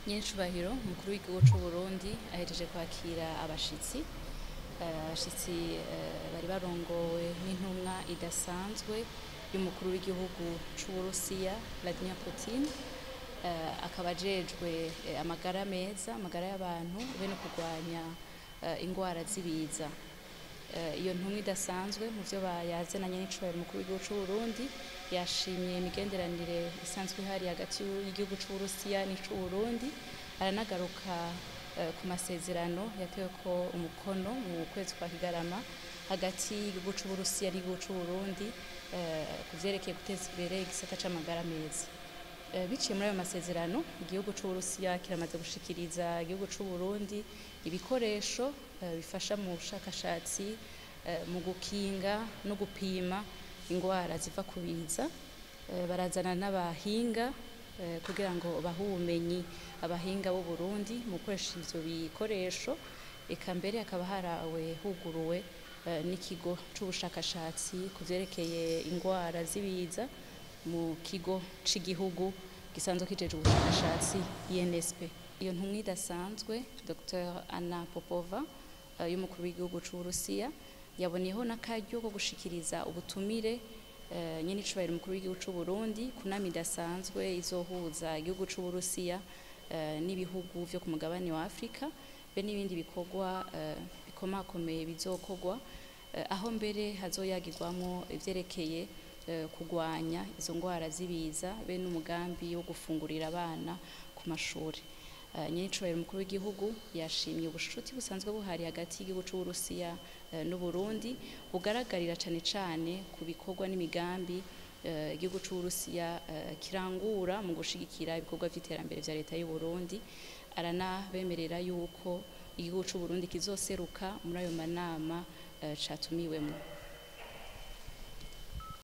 Nyenicubahiro umukuru w'igihugu c'u Burundi ahejeje kwakira abashitsi. Abashitsi bari barongowe n'intumwa idasanzwe y'umukuru w'igihugu c'Uburusiya Vladimir Putin, akaba ajejwe amagara meza, amagara y'abantu be no kurwanya ingwara z'ibiza. Iyo ntumwa idasanzwe mu vyo yazananye n'icubahiro umukuru w'igihugu c'u Burundi yashimye imigenderanire isanzwe ihari hagati y'igihugu c'Uburusiya n'ic'Uburundi, aranagaruka ku masezerano yateweko umukono mu kwezi kwa Kigarama hagati y'igihugu c'Uburusiya n'igihugu c'Uburundi ku vyerekeye guteza imbere igisata c'amagara meza. Biciye muri ayo masezerano, igihugu c'Uburusiya kiramaze gushikiriza igihugu c'Uburundi ibikoresho bifasha mu bushakashatsi, mu gukinga no gupima ingwara ziva ku biza. Barazana n'abahinga kugira ngo bahe ubumenyi abahinga b'u Burundi mu gukoresha ivyo bikoresho. Eka mbere hakaba harawe huguruwe n'ikigo c'ubushakashatsi ku vyerekeye ingwara z'ibiza mu kigo c'igihugu gisanzwe kijejwe ubushakashatsi INSP. Iyo ntumwa idasanzwe Dr Anna Popova y'umukuru w'igihugu c'Uburusiya yaboneyeho n'akaryo ko gushikiriza ubutumire nyenicubahiro umukuru w'igihugu c'u Burundi ku nama idasanzwe izohuza igihugu c'Uburusiya n'ibihugu vyo ku mugabane wa Afrika be n'ibindi bikorwa bikomakomeye bizokorwa, aho mbere hazoyagirwamwo ivyerekeye kugwanya izo ngwara z'ibiza be n'umugambi wo gufungurira abana ku mashuri. Nyenicubahiro umukuru w'igihugu yashimye ubushuti busanzwe buhari hagati y'igihugu c'Uburusiya n'Uburundi, bugaragarira cane cane ku bikorwa n'imigambi igihugu c'Uburusiya kirangura mu gushigikira ibikorwa vy'iterambere vya leta y'u Burundi. Aranabemerera yuko igihugu c'Uburundi kizoseruka muri ayo manama catumiwemwo.